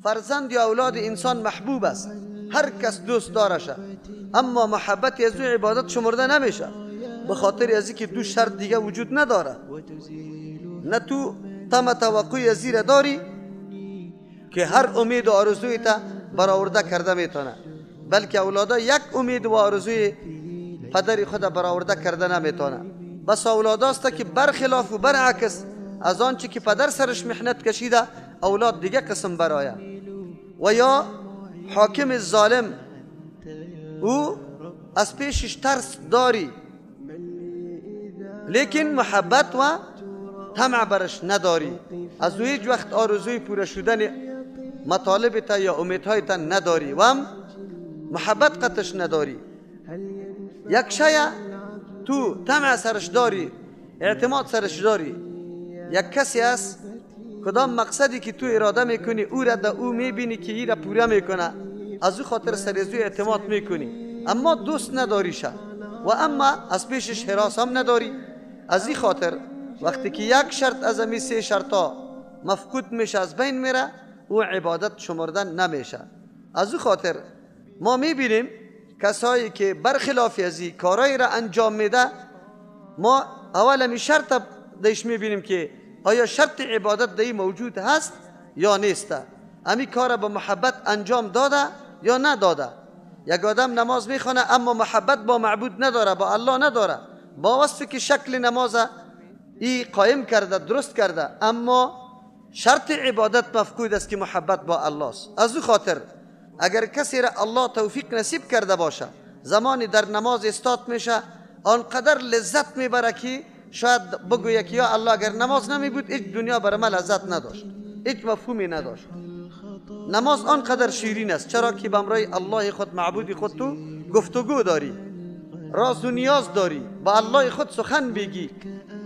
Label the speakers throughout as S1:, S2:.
S1: فرزند یا اولاد انسان محبوب است، هر کس دوست دارشه، اما محبت از او عبادت شمرده نمیشه، به خاطر از اینکه دو شرط دیگه وجود نداره. نه تو طمع توقع از زیر داری که هر امید و آرزوی تا برآورده کرده میتونه، بلکه اولادا یک امید و آرزوی پدر خود برآورده کرده نمیتونه. بس اولاداست که برخلاف و برعکس از آنچه که پدر سرش محنت کشیده، اولاد دیگه قسم برایه. و یا حاکم ظالم، او از پیشش ترس داری، لیکن محبت و طمع برش نداری، از او هیچ وقت آرزوی پوره شدن مطالب تا یا امیدهای تا نداری و هم محبت قطش نداری. یک شیء تو طمع سرش داری، اعتماد سرش داری. یک کسی است کدام مقصدی که تو اراده میکنی او را در او میبینی که ای را پوره میکنه، از او خاطر سر از او اعتماد میکنی، اما دوست نداریشه و اما از پیشش حراس هم نداری. از این خاطر وقتی که یک شرط از امی سه شرطا مفقود میشه، از بین میره، او عبادت شمردن نمیشه. از او خاطر ما میبینیم کسایی که برخلاف از این کارایی را انجام میده، ما اول امی شرط دیش میبینیم که آیا شرط عبادت دی موجود هست یا نیست، امی کار با محبت انجام داده یا نداده. یک آدم نماز میخوانه اما محبت با معبود نداره، با الله نداره، با وصف که شکل نماز ای قایم کرده، درست کرده، اما شرط عبادت مفقود است که محبت با الله است. از او خاطر اگر کسی را الله توفیق نصیب کرده باشه، زمانی در نماز استاد میشه، آنقدر لذت میبره که شاید بگوید که یا الله اگر نماز نمی بود هیچ دنیا برای من لذت نداشت، هیچ مفهومی نداشت. نماز آنقدر شیرین است، چرا که به امرای الله خود، معبود خود تو گفتگو داری، راز و نیاز داری، با الله خود سخن بگی.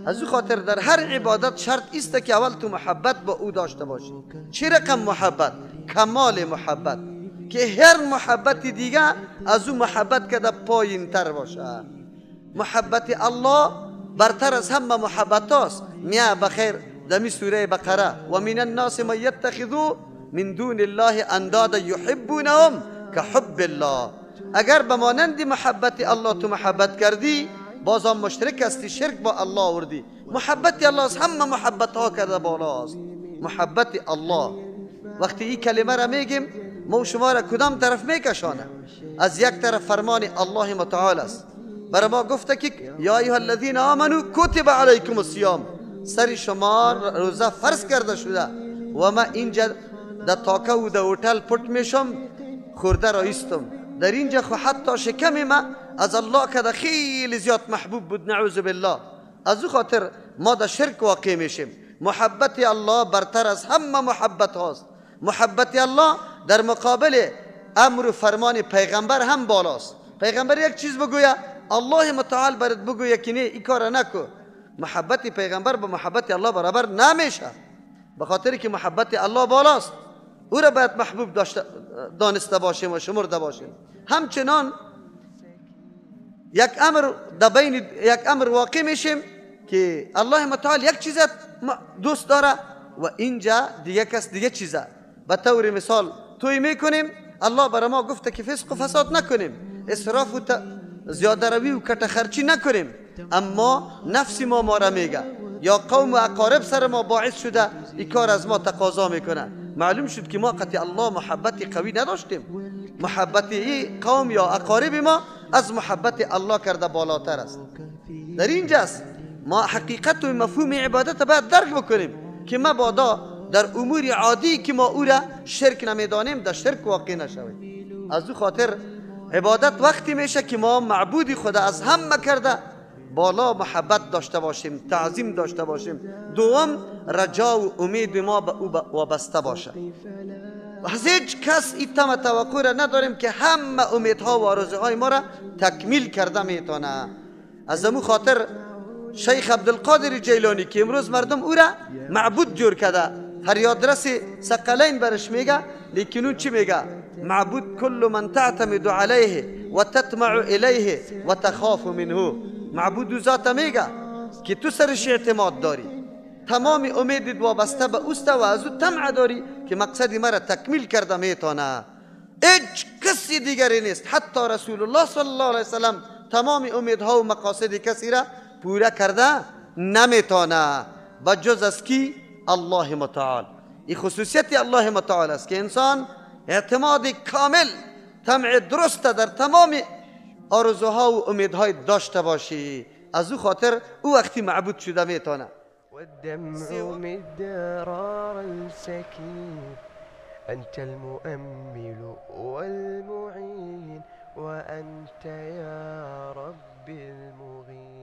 S1: از او خاطر در هر عبادت شرط است که اول تو محبت با او داشته باشی. چه رقم محبت؟ کمال محبت، که هر محبت دیگه از او محبت که در پایین تر باشه. محبت الله برتر از همه محبت هاست. میا بخیر دمی سوره بقره، و من الناس من یتخذو من دون الله اندادا یحبونهم كحب الله. اگر به مانند محبت الله تو محبت کردی، بازم مشترک هستی، شرک با الله آوردی. محبت الله از همه محبت ها کرده بالاست، محبت الله. وقتی این کلمه را میگیم، ما شما را کدام طرف میکشانه؟ از یک طرف فرمان الله متعال است، برای ما گفته که یا ایها الذین آمنوا کتب علیکم الصیام، سر شما روزه فرض کرده شده. و ما اینجا در تاکه و در هتل پت میشم، خورده را ایستم. در اینجا خو حتی شکم ما از الله که خیلی زیاد محبوب بود، نعوذ بالله. از او خاطر ما در شرک واقع میشیم. محبت الله برتر از همه محبت هاست. محبت الله در مقابل امر و فرمان پیغمبر هم بالاست. پیغمبر یک چیز بگویه، الله متعال برات بگویه که نه این کار نکو. محبت پیغمبر با محبت الله برابر نمیشه، به خاطر که محبت الله بالاست. او را باید محبوب دانسته باشیم و شمرده باشیم. همچنان یک امر در بین یک امر واقع میشیم که الله متعال یک چیز دوست داره و اینجا دیگه کس دیگه چیزه. به طور مثال توی میکنیم، الله برای ما گفته که فسق و فساد نکنیم، اسراف و زیاده روی و کت خرچی نکنیم، اما نفس ما ما را میگه یا قوم و اقارب سر ما باعث شده این کار از ما تقاضا میکنه. معلوم شد که ما قطع الله محبت قوی نداشتیم. محبت ای قوم یا اقارب ما از محبت الله کرده بالاتر است. در اینجاست ما حقیقت و مفهوم عبادت باید درک بکنیم که مبادا در امور عادی که ما او را شرک نمیدانیم در شرک واقع نشویم. از او خاطر عبادت وقتی میشه که ما معبود خدا از همه کرده بالا محبت داشته باشیم، تعظیم داشته باشیم. دوم رجا و امید ما به او وابسته باشه. از هیچ کس این طمع توقع را نداریم که همه امیدها و آرزوهای ما را تکمیل کرده میتونه. از امو خاطر شیخ عبدالقادر جیلانی که امروز مردم او را معبود جور کرده، فریادرس ثقلین برش میگه، لیکن اون چی میگه؟ معبود کل من تعتمد علیه و تطمع الیه و تخاف منه. معبود ذات میگه که تو سرش اعتماد داری، تمام امیدت وابسته به اوست و از او طمع داری که مقصد مرا تکمیل کرده میتونه. هیچ کسی دیگری نیست، حتی رسول الله صلی الله علیه وسلم تمام امیدها و مقاصد کسی را پورا کرده نمیتونه و جز از کی؟ الله متعال. این خصوصیت الله متعال است که انسان اعتماد کامل، طمع درست در تمام آرزوها و امیدهای داشته باشی. از او خاطر او وقتی معبود شده میتونه.
S2: والدمع مدرار السكين أنت المؤمل والمعين وأنت يا رب المغيث.